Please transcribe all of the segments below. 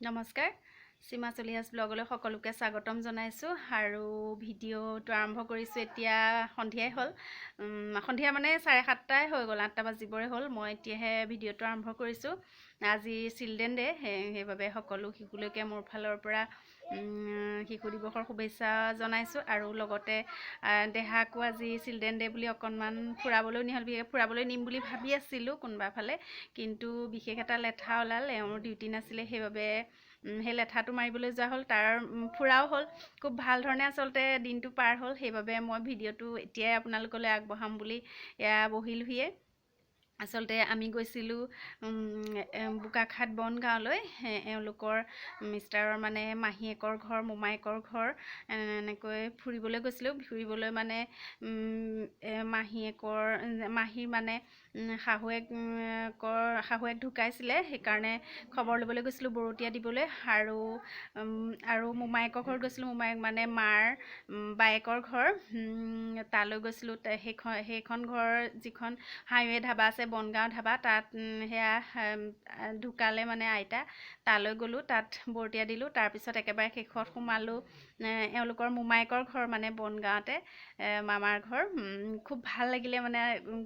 নমস্কাৰ, সীমা চলিহাছ ব্লগলৈ সকলোকে স্বাগতম জনাইছোঁ আৰু ভিডিঅ'টো আৰম্ভ কৰিছোঁ। এতিয়া সন্ধিয়াই হ'ল, সন্ধিয়া মানে 7:30ই হৈ গ'ল, 8টা বাজিবৰে হ'ল। মই এতিয়াহে ভিডিঅ'টো আৰম্ভ কৰিছোঁ। আজি চিলড্ৰেন ডে', সেইবাবে সকলো শিশুলৈকে মোৰ ফালৰ পৰা শিশু দিৱসৰ শুভেচ্ছা জনাইছোঁ। আৰু লগতে দেহাকো আজি চিলড্ৰেন ডে' বুলি অকণমান ফুৰাবলৈ নিয়া হ'ল। বিশেষ ফুৰাবলৈ নিম বুলি ভাবি আছিলোঁ কোনোবা ফালে, কিন্তু বিশেষ এটা লেঠা ওলাল। এওঁৰ ডিউটি নাছিলে, সেইবাবে সেই লেঠাটো মাৰিবলৈ যোৱা হ'ল, তাৰ ফুৰাও হ'ল। খুব ভাল ধৰণে আচলতে দিনটো পাৰ হ'ল। সেইবাবে মই ভিডিঅ'টো এতিয়াই আপোনালোকলৈ আগবঢ়াম বুলি এয়া বহিলোহিয়ে। আচলতে আমি গৈছিলোঁ বোকাখাত বনগাঁৱলৈ, এওঁলোকৰ মিষ্টাৰৰ মানে মাহীয়েকৰ ঘৰ, মোমায়েকৰ ঘৰ, এনেকৈ ফুৰিবলৈ গৈছিলোঁ। ফুৰিবলৈ মানে মাহীয়েকৰ মাহীৰ মানে শাহুৱেক ঢুকাইছিলে, সেইকাৰণে খবৰ ল'বলৈ গৈছিলোঁ, বৰতীয়া দিবলৈ। আৰু মোমায়েকৰ ঘৰত গৈছিলোঁ। মোমায়েক মানে মাৰ বায়েকৰ ঘৰ, তালৈ গৈছিলোঁ। সেইখন ঘৰ যিখন হাইৱে ধাবা আছে, বনগাঁও ধাবা, তাত সেয়া ঢুকালে মানে আইতা, তালৈ গ'লোঁ, তাত বৰতীয়া দিলোঁ। তাৰপিছত একেবাৰে শেষত সোমালোঁ এওঁলোকৰ মোমায়েকৰ ঘৰ, মানে বনগাঁৱতে মামাৰ ঘৰ। খুব ভাল লাগিলে মানে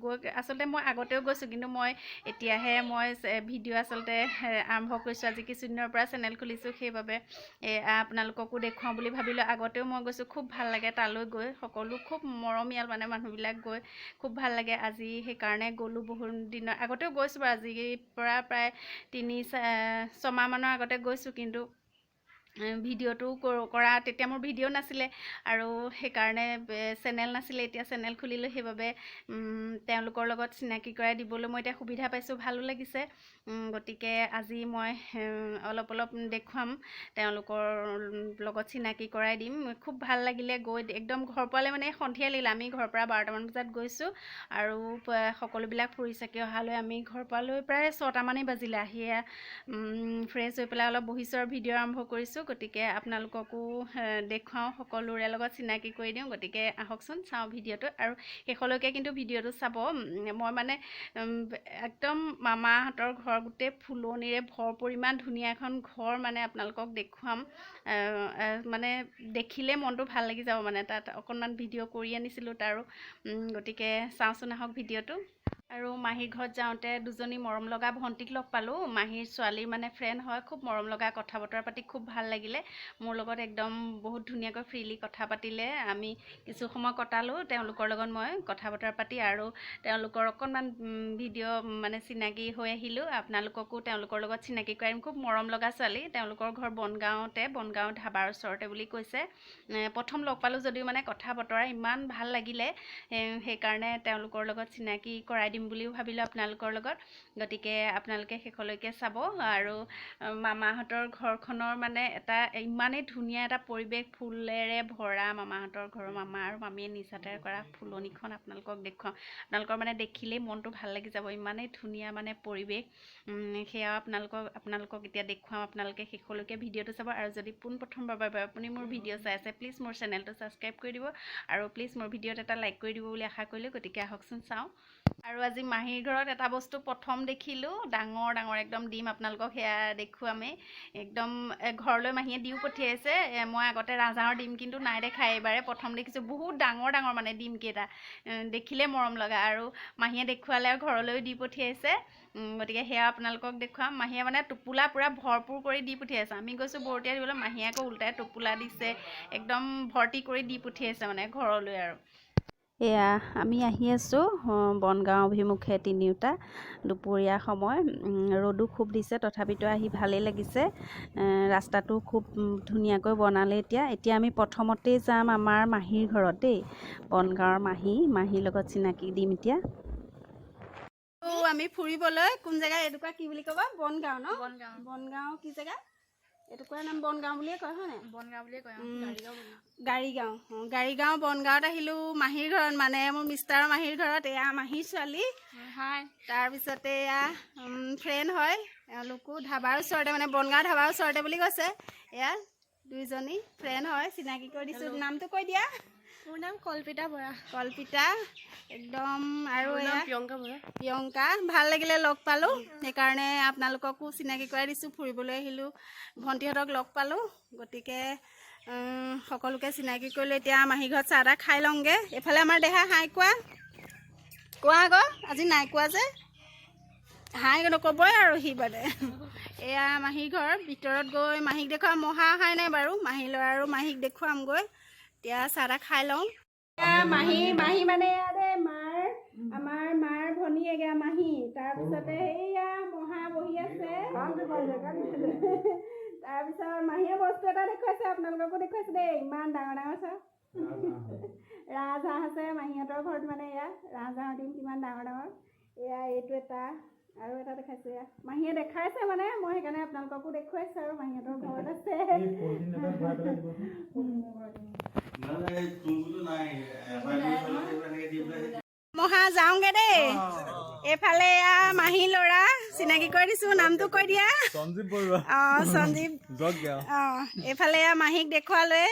গৈ। আচলতে মই আগতেও গৈছোঁ, কিন্তু মই এতিয়াহে মই ভিডিঅ' আচলতে আৰম্ভ কৰিছোঁ। আজি কিছুদিনৰ পৰা চেনেল খুলিছোঁ, সেইবাবে আপোনালোককো দেখুৱাওঁ বুলি ভাবিলোঁ। আগতেও মই গৈছোঁ, খুব ভাল লাগে তালৈ গৈ। সকলো খুব মৰমীয়াল মানে মানুহবিলাক, গৈ খুব ভাল লাগে। আজি সেইকাৰণে গ'লোঁ। বহুত দিনৰ আগতেও গৈছোঁ বাৰু, আজিৰ পৰা প্ৰায় 3-6 মাহমানৰ আগতে গৈছোঁ, কিন্তু ভিডিঅ'টো কৰা তেতিয়া মোৰ ভিডিঅ' নাছিলে আৰু সেইকাৰণে চেনেল নাছিলে। এতিয়া চেনেল খুলিলোঁ, সেইবাবে তেওঁলোকৰ লগত চিনাকি কৰাই দিবলৈ মই এতিয়া সুবিধা পাইছোঁ, ভালো লাগিছে। গতিকে আজি মই অলপ অলপ দেখুৱাম, তেওঁলোকৰ লগত চিনাকি কৰাই দিম। খুব ভাল লাগিলে গৈ। একদম ঘৰ পোৱালে মানে সন্ধিয়া লাগিলে। আমি ঘৰৰ পৰা 12টামান বজাত গৈছোঁ আৰু সকলোবিলাক ফুৰি চাকি অহালৈ আমি ঘৰ পোৱালৈ প্ৰায় 6টামানেই বাজিলে। আহি ফ্ৰেছ হৈ পেলাই অলপ বহিছোঁ আৰু ভিডিঅ' আৰম্ভ কৰিছোঁ। গতিকে আপোনালোককো দেখুৱাওঁ, সকলোৰে লগত চিনাকি কৰি দিওঁ। গতিকে আহকচোন, চাওঁ ভিডিঅ'টো আৰু শেষলৈকে কিন্তু ভিডিঅ'টো চাব। মই মানে একদম মামাহঁতৰ ঘৰ গোটেই ফুলনিৰে ভৰপূৰ, ইমান ধুনীয়া এখন ঘৰ মানে আপোনালোকক দেখুৱাম। মানে দেখিলে মনটো ভাল লাগি যাব। মানে তাত অকণমান ভিডিঅ' কৰি আনিছিলোঁ তাৰো। গতিকে চাওঁচোন আহক ভিডিঅ'টো। আৰু মাহীৰ ঘৰত যাওঁতে দুজনী মৰম লগা ভণ্টিক লগ পালোঁ। মাহীৰ ছোৱালীৰ মানে ফ্ৰেণ্ড হয়। খুব মৰম লগা, কথা বতৰা পাতি খুব ভাল লাগিলে। মোৰ লগত একদম বহুত ধুনীয়াকৈ ফ্ৰীলি কথা পাতিলে। আমি কিছু সময় কটালোঁ তেওঁলোকৰ লগত মই কথা বতৰা পাতি আৰু তেওঁলোকৰ অকণমান ভিডিঅ' মানে চিনাকি হৈ আহিলোঁ। আপোনালোককো তেওঁলোকৰ লগত চিনাকি কৰাই দিম। খুব মৰম লগা ছোৱালী। তেওঁলোকৰ ঘৰ বনগাঁৱতে, বনগাঁও ধাবাৰ ওচৰতে বুলি কৈছে। প্ৰথম লগ পালোঁ যদিও মানে কথা বতৰা ইমান ভাল লাগিলে, সেইকাৰণে তেওঁলোকৰ লগত চিনাকি কৰাই দিম বুলিও ভাবিলোঁ আপোনালোকৰ লগত। গতিকে আপোনালোকে শেষলৈকে চাব। আৰু মামাহঁতৰ ঘৰখনৰ মানে এটা ইমানেই ধুনীয়া এটা পৰিৱেশ, ফুলেৰে ভৰা মামাহঁতৰ ঘৰৰ, মামা আৰু মামীয়ে নিজ হাতেৰে কৰা ফুলনিখন আপোনালোকক দেখুৱাওঁ। আপোনালোকৰ মানে দেখিলেই মনটো ভাল লাগি যাব, ইমানেই ধুনীয়া মানে পৰিৱেশ। সেয়াও আপোনালোকক এতিয়া দেখুৱাম। আপোনালোকে শেষলৈকে ভিডিঅ'টো চাব। আৰু যদি পোনপ্ৰথমবাৰৰ বাবে আপুনি মোৰ ভিডিঅ' চাই আছে, প্লিজ মোৰ চেনেলটো ছাবস্ক্ৰাইব কৰি দিব আৰু প্লিজ মোৰ ভিডিঅ'ত এটা লাইক কৰি দিব বুলি আশা কৰিলোঁ। গতিকে আহকচোন, চাওঁ। আৰু আজি মাহীৰ ঘৰত এটা বস্তু প্ৰথম দেখিলোঁ, ডাঙৰ ডাঙৰ একদম ডিম। আপোনালোকক সেয়া দেখুৱামেই। একদম ঘৰলৈ মাহীয়ে দিও পঠিয়াইছে। মই আগতে ৰাজহাঁহৰ ডিম কিন্তু নাই দেখা, এইবাৰে প্ৰথম দেখিছোঁ। বহুত ডাঙৰ ডাঙৰ মানে ডিমকেইটা, দেখিলে মৰম লগা। আৰু মাহীয়ে দেখুৱালে আৰু ঘৰলৈও দি পঠিয়াইছে। গতিকে সেয়া আপোনালোকক দেখুৱাম। মাহীয়ে মানে টোপোলা পূৰা ভৰপূৰ কৰি দি পঠিয়াইছে। আমি গৈছোঁ বৰতীয়া দিবলৈ, মাহীয়ে আকৌ ওল্টাই টোপোলা দিছে, একদম ভৰ্তি কৰি দি পঠিয়াইছে মানে ঘৰলৈ। আৰু এয়া আমি আহি আছোঁ বনগাঁও অভিমুখে তিনিওটা। দুপৰীয়া সময়, ৰ'দো খুব দিছে, তথাপিতো আহি ভালেই লাগিছে। ৰাস্তাটো খুব ধুনীয়াকৈ বনালে এতিয়া। এতিয়া আমি প্ৰথমতেই যাম আমাৰ মাহীৰ ঘৰত দেই, বনগাঁৱৰ মাহীৰ লগত চিনাকি দিম এতিয়া। আমি ফুৰিবলৈ কোন জেগা, এটুকুৰা কি বুলি ক'বা? বনগাঁও ন? বনগাঁও। বনগাঁও কি জেগা? এটুকুৰাৰ নাম বনগাঁও বুলিয়ে কয়, হয় নাই? বনগাঁও বুলিয়ে কয়। গাড়ীগাঁও, অঁ, গাড়ীগাঁও বনগাঁৱত আহিলোঁ মাহীৰ ঘৰত, মানে মোৰ মিষ্টাৰৰ মাহীৰ ঘৰত। এয়া মাহীৰ ছোৱালী। হাই। তাৰপিছতে এয়া ফ্ৰেণ্ড হয় এওঁলোকো, ধাবাৰ ওচৰতে, মানে বনগাঁও ধাবাৰ ওচৰতে বুলি কৈছে। এয়া দুইজনী ফ্ৰেণ্ড হয়, চিনাকি কৰি দিছোঁ। নামটো কৈ দিয়া। মোৰ নাম কল্পিতা বৰা। কল্পিতা একদম। আৰু এয়া প্ৰিয়ংকা বৰা। প্ৰিয়ংকা, ভাল লাগিলে লগ পালোঁ, সেইকাৰণে আপোনালোককো চিনাকি কৰাই দিছোঁ। ফুৰিবলৈ আহিলোঁ, ভণ্টিহঁতক লগ পালোঁ, গতিকে সকলোকে চিনাকি কৰিলোঁ। এতিয়া মাহী ঘৰত চাহ তাহ খাই লওঁগৈ। এইফালে আমাৰ দেহা, হাই কোৱা, কোৱা আকৌ, আজি নাই কোৱা যে, হাই নক'বই আৰু সি মানে। এয়া মাহী ঘৰ, ভিতৰত গৈ মাহীক দেখুৱাম। মহা অহাই নাই বাৰু, মাহী ল'ৰা আৰু মাহীক দেখুৱামগৈ। এতিয়া চাহ তাহ খাই লওঁ। এয়া মাহী, মাহী মানে এয়া দেই মাৰ, আমাৰ মাৰ ভনীয়েক এয়া মাহী। তাৰপিছতে এইয়া মহা বহি আছে। তাৰপিছত মাহীয়ে বস্তু এটা দেখুৱাইছে, আপোনালোককো দেখুৱাইছে দেই। ইমান ডাঙৰ ডাঙৰ চাওক ৰাজহাঁহ আছে মাহীহঁতৰ ঘৰত। মানে এয়া ৰাজহাঁহৰ ডিম কিমান ডাঙৰ ডাঙৰ। এয়া এইটো এটা আৰু এটা দেখাইছে, এয়া মাহীয়ে দেখাইছে, মানে মই সেইকাৰণে আপোনালোককো দেখুৱাইছোঁ আৰু মাহীহঁতৰ ঘৰত আছে। মানে তুংগুটো নাই, এবাৰ এনেকে দি পেলাই। মহা যাওঁগে দেই। এইফালে এয়া মাহী ল'ৰা, চিনাকি কৰি দিছো, নামটো কৈ দিয়া। সঞ্জীৱ বৰুৱা। অঁ, সঞ্জীৱ। জগ। অঁ, এইফালে এয়া মাহীক দেখুৱালোৱে,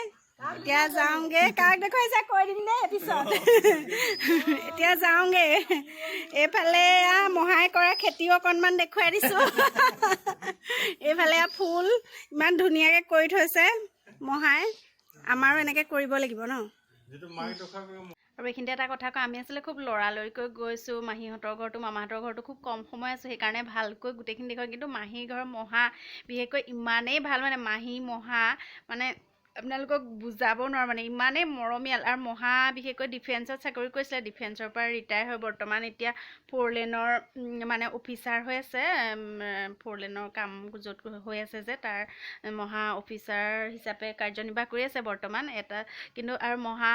এতিয়া যাওঁগে। কাক দেখুৱাইছে কৈ দিম দেই পিছত, এতিয়া যাওঁগে। এইফালে এয়া মহাই কৰা খেতিও অকণমান দেখুৱাই দিছোঁ। এইফালে এয়া ফুল ইমান ধুনীয়াকৈ কৰি থৈছে মহাই, আমাৰো এনেকৈ কৰিব লাগিব ন। যিটো মাক দেখুৱাব। আৰু এইখিনিতে এটা কথা কওঁ, আমি আচলতে খুব লৰালৰিকৈ গৈছোঁ মাহীহঁতৰ ঘৰটো, মামাহঁতৰ ঘৰটো খুব কম সময় আছোঁ, সেইকাৰণে ভালকৈ গোটেইখিনি দেখুৱাওঁ। কিন্তু মাহীৰ ঘৰৰ মহা বিশেষকৈ ইমানেই ভাল, মানে মাহী মহা মানে আপোনালোকক বুজাব নোৱাৰোঁ, মানে ইমানেই মৰমীয়াল। আৰু মহা বিশেষকৈ ডিফেন্সত চাকৰি কৰিছিলে, ডিফেন্সৰ পৰা ৰিটায়াৰ হৈ বৰ্তমান এতিয়া ফ'ৰ লেনৰ মানে অফিচাৰ হৈ আছে। ফ'ৰ লেনৰ কাম য'ত হৈ আছে যে, তাৰ মহা অফিচাৰ হিচাপে কাৰ্যনিৰ্বাহ কৰি আছে বৰ্তমান এটা। কিন্তু আৰু মহা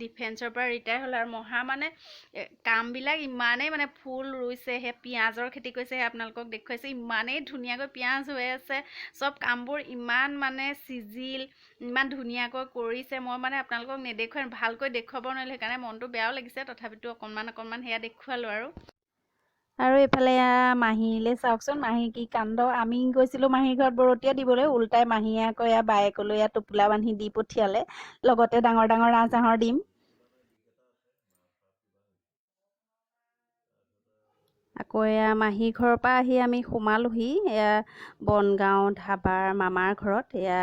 ডিফেন্সৰ পৰা ৰিটায়াৰ হ'ল আৰু মহা মানে কামবিলাক ইমানেই, মানে ফুল ৰুইছে, সেই পিঁয়াজৰ খেতি কৰিছে, সেই আপোনালোকক দেখুৱাইছে, ইমানেই ধুনীয়াকৈ পিঁয়াজ হৈ আছে। চব কামবোৰ ইমান মানে চিজিল, ইমান ধুনীয়াকৈ কৰিছে। মই মানে আপোনালোকক নেদেখুৱাই, ভালকৈ দেখুৱাব নোৱাৰিলোঁ, সেইকাৰণে মনটো বেয়াও লাগিছে। তথাপিতো অকণমান অকণমান সেয়া দেখুৱালোঁ আৰু। আৰু এইফালে এয়া মাহীলৈ চাওকচোন, মাহী কি কাণ্ড। আমি গৈছিলোঁ মাহীৰ ঘৰত বৰতীয়া দিবলৈ, ওল্টাই মাহীয়ে আকৌ এয়া বায়েকলৈ এয়া টোপোলা বান্ধি দি পঠিয়ালে, লগতে ডাঙৰ ডাঙৰ ৰাজহাঁহৰ ডিম। আকৌ এয়া মাহীৰ ঘৰৰ পৰা আহি আমি সোমালোহি এয়া বনগাঁও ধাবাৰ মামাৰ ঘৰত। এয়া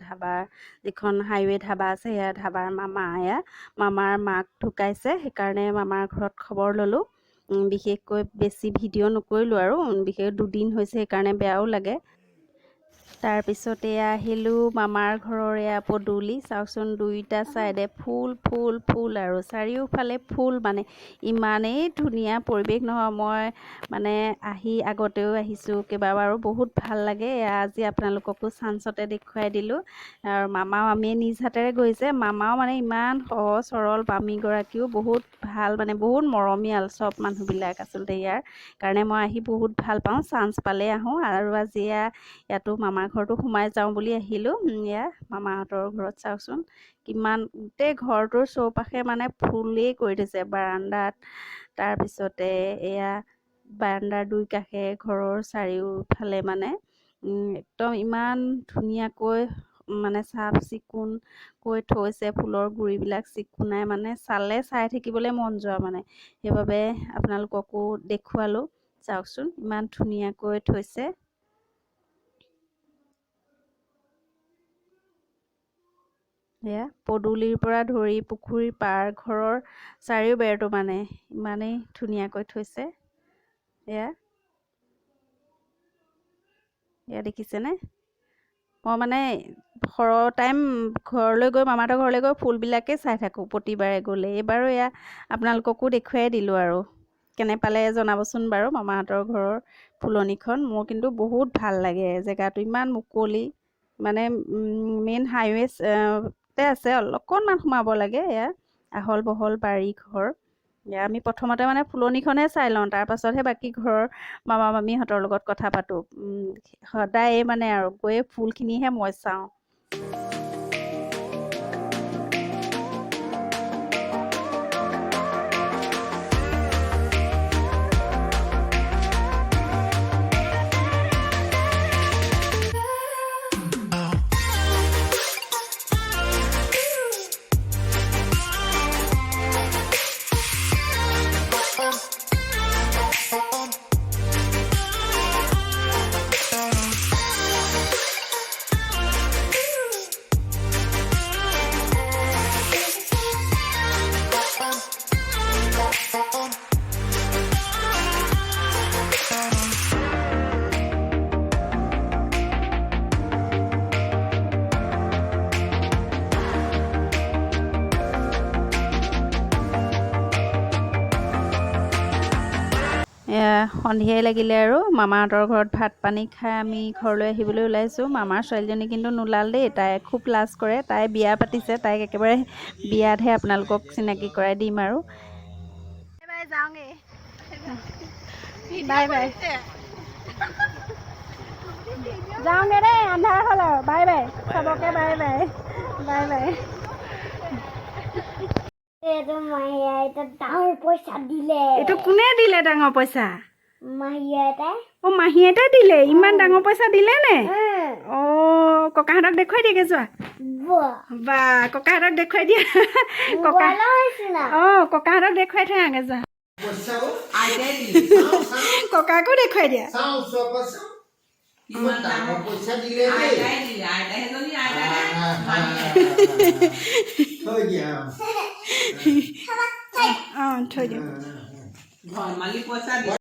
ধাবাৰ যিখন হাইৱে ধাবা আছে, সেয়া ধাবাৰ মামা, এয়া মামাৰ মাক ঢুকাইছে, সেইকাৰণে মামাৰ ঘৰত খবৰ ল'লোঁ। বিশেষকৈ বেছি ভিডিঅ' নকৰিলোঁ আৰু বিশেষ দুদিন হৈছে, সেইকাৰণে বেয়াও লাগে। তাৰপিছত এয়া আহিলোঁ মামাৰ ঘৰৰ এয়া পদূলি। চাওকচোন, দুইটা ছাইডে ফুল ফুল ফুল আৰু চাৰিওফালে ফুল, মানে ইমানেই ধুনীয়া পৰিৱেশ নহয়। মই মানে আহি আগতেও আহিছোঁ কেইবাবাৰো, বহুত ভাল লাগে। এয়া আজি আপোনালোককো চান্সতে দেখুৱাই দিলোঁ। আৰু মামাও আমি নিজ হাতেৰে গৈছে। মামাও মানে ইমান সহজ সৰল, মামীগৰাকীও বহুত ভাল, মানে বহুত মৰমীয়াল চব মানুহবিলাক আচলতে ইয়াৰ কাৰণে মই আহি বহুত ভাল পাওঁ, চান্স পালেই আহোঁ। আৰু আজি এয়া ইয়াতো মামাৰ ঘৰটো সোমাই যাওঁ বুলি আহিলোঁ। এয়া মামাহঁতৰ ঘৰত চাওকচোন, কিমান গোটেই ঘৰটোৰ চৌপাশে মানে ফুলেই কৰি থৈছে, বাৰাণ্ডাত, তাৰপিছতে এয়া বাৰাণ্ডাৰ দুই কাষে, ঘৰৰ চাৰিওফালে মানে একদম ইমান ধুনীয়াকৈ মানে চাফ চিকুণকৈ থৈছে। ফুলৰ গুৰিবিলাক চিকুণাই মানে চালে চাই থাকিবলৈ মন যোৱা মানে, সেইবাবে আপোনালোককো দেখুৱালোঁ। চাওকচোন, ইমান ধুনীয়াকৈ থৈছে। এয়া পদূলিৰ পৰা ধৰি পুখুৰীৰ পাৰ, ঘৰৰ চাৰিও বেৰটো মানে ইমানেই ধুনীয়াকৈ থৈছে। এয়া এয়া দেখিছেনে? মই মানে সৰহ টাইম ঘৰলৈ গৈ, মামাহঁতৰ ঘৰলৈ গৈ ফুলবিলাকেই চাই থাকোঁ প্ৰতিবাৰে গ'লে। এইবাৰো এয়া আপোনালোককো দেখুৱাই দিলোঁ আৰু কেনে পালে জনাবচোন বাৰু মামাহঁতৰ ঘৰৰ ফুলনিখন। মোৰ কিন্তু বহুত ভাল লাগে জেগাটো, ইমান মুকলি, মানে মেইন হাইৱে তে আছে, অকণমান সোমাব লাগে। এয়া আহল বহল বাৰী ঘৰ। এয়া আমি প্ৰথমতে মানে ফুলনিখনহে চাই লওঁ, তাৰপাছতহে বাকী ঘৰৰ মামা মামীহঁতৰ লগত কথা পাতোঁ। সদায়ে মানে আৰু গৈয়ে ফুলখিনিহে মই চাওঁ। সন্ধিয়াই লাগিলে আৰু মামাহঁতৰ ঘৰত ভাত পানী খাই আমি ঘৰলৈ আহিবলৈ ওলাইছোঁ। মামাৰ ছোৱালীজনী কিন্তু নোলাল দেই, তাই খুব লাজ কৰে। তাই বিয়া পাতিছে, তাইক একেবাৰে বিয়াতহে আপোনালোকক চিনাকি কৰাই দিম আৰু। বাই, যাওঁগৈ, বাই বাই, যাওঁগৈ দেই, আন্ধাৰ হ'ল আৰু। বাই বাই চবকে, বাই বাই, বাই বাই। এইটো মাহী আইতা ডাঙৰ পইচা দিলে। এইটো কোনে দিলে ডাঙৰ পইচা? মাহী আইতাই। অ', মাহী আইতাই দিলে? ইমান ডাঙৰ পইচা দিলে নে? অ', ককাহঁতক দেখুৱাই দিয়েগৈ যোৱা। বা, ককাহঁতক দেখুৱাই দিয়া ককা। অঁ, ককাহঁতক দেখুৱাই থৈ আহাগৈ যোৱা। ককাকো দেখুৱাই দিয়া। চাওঁ, ওচৰৰ পৰা চাওঁ, ইমান ডাঙৰ পইচা দিলে দেই। থৈ দিয়া। অঁ, থৈ দিওঁ। ধেমালি পইচা।